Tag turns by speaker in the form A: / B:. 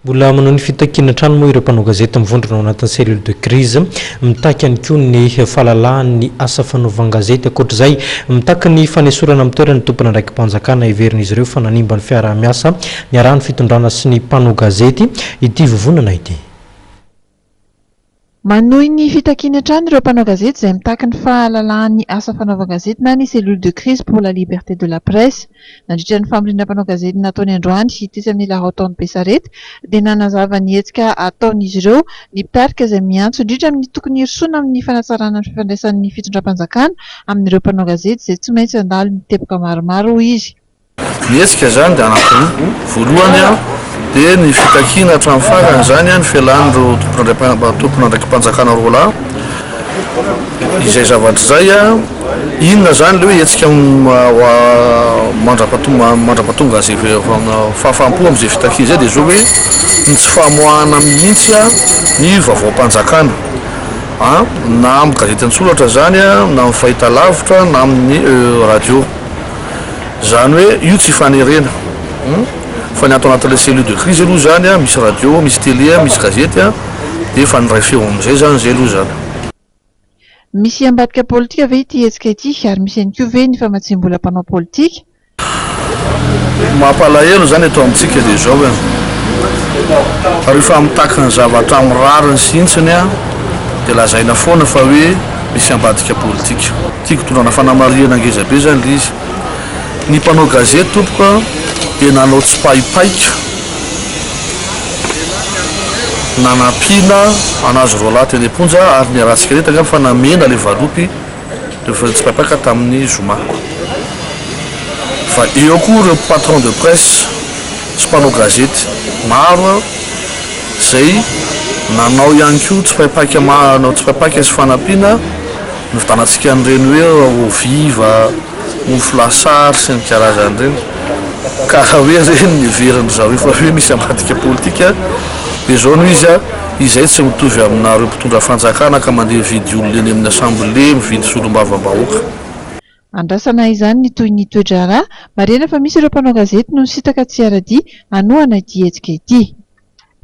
A: Mbola manohy ny fitakiana hatrany moa ireo mpanao gazety mivondrona ao anatin'ny cellule de crise. Mitaky ihany koa ny fahalalahan'ny asa fanaovan-gazety. Ankoatra izay, mitaky ny fanesorana amin'ny toerany ny tompon'andraiki-panjakana heverin'izy ireo fa nanimba ny fiaraha-miasa niarahan'ny fitondrana sy ny mpanao gazety ity vovonana ity.
B: Manohy ny fitakiany hatrany ireo mpanao gazety izay mitaky ny fahalalahan'ny asa fanaovan-gazety na ny Cellule de crise pour la liberté de la presse. Nandritra ny famoriana mpanao gazety nataony androany tetsy amin'ny La Rotonde Besarety dia nanazava ny hetsika ataon'izy ireo ny mpitarika izay miantso indrindra amin'ny tokony hirosoana amin'ny fanatsarana ny fifandraisan'ny fitondram-panjakana amin'ireo mpanao gazety izay tsy maintsy handalo ny teboka maromaro hoy izy.
C: Ny hetsika izany dia anankiroa. Voalohany dia ny fitakiana hatramin'ny farany izany ny fialan'ireo tompon'andraiki-panjakana roalahy. Izay zavatra izay, inona izany ilay hoe hetsika mandra-pahatonga izay fahafaham-po amin'izay fitakiana izay dia izao hoe ny tsy famoahana mihitsy ny vaovaom-panjakana na amin'ny gazety an-tsoratra izany na amin'ny fahitalavitra na amin'ny radio. Izany hoe io tsy ifanerena fa ny ato anatin'ilay cellule de crise aloha izany misy radio, misy télé, misy gazety dia efa niray feo amin'izay izany izay aloha izany.
B: Misy ambadika politika ve ity hetsika ity ary misy ihany koa ve ny famatsiam-bola mpanao politika?
C: Mampalahelo izany eto amintsika dia izao e, rehefa mitaky ny zavatra amin'ny rariny sy hintsiny dia lazaina foana fa hoe misy ambadika politika. Tiako tondrana fanamarihana ngeza be izany ilay izy. Ny mpanao gazety tompoko a dia nanao tsipaipaika nanampiana an'azy roalahy teny am-ponja ary niarahantsika nahita angamba fa namena ilay valopy rehefa nitsipaipaika tamin'ny zoma. Fa eo koa ireo patron de presse sy mpanao gazety maro izay nanao ihany koa tsipaipaika manao tsipaipaika sy fanampiana nividanantsika an'ireny hoe eau vive, mofo lasary sy ny karazany ireny. Ka raha hoe ireny ny heverin-dry zareo fa hoe misy ambadika politika dia izao no izy a, izay tsy mitovy aminareo mpitondra fanjakana ka mandeha mividy olona eny amin'ny assemblée, mividy solombavambahoaka.
B: Andrasana izany ny tohin'ny toe-draharaha. Marihana fa misy ireo mpanao gazety no nisintaka tsy hiara-dia hanohana ity hetsika ity.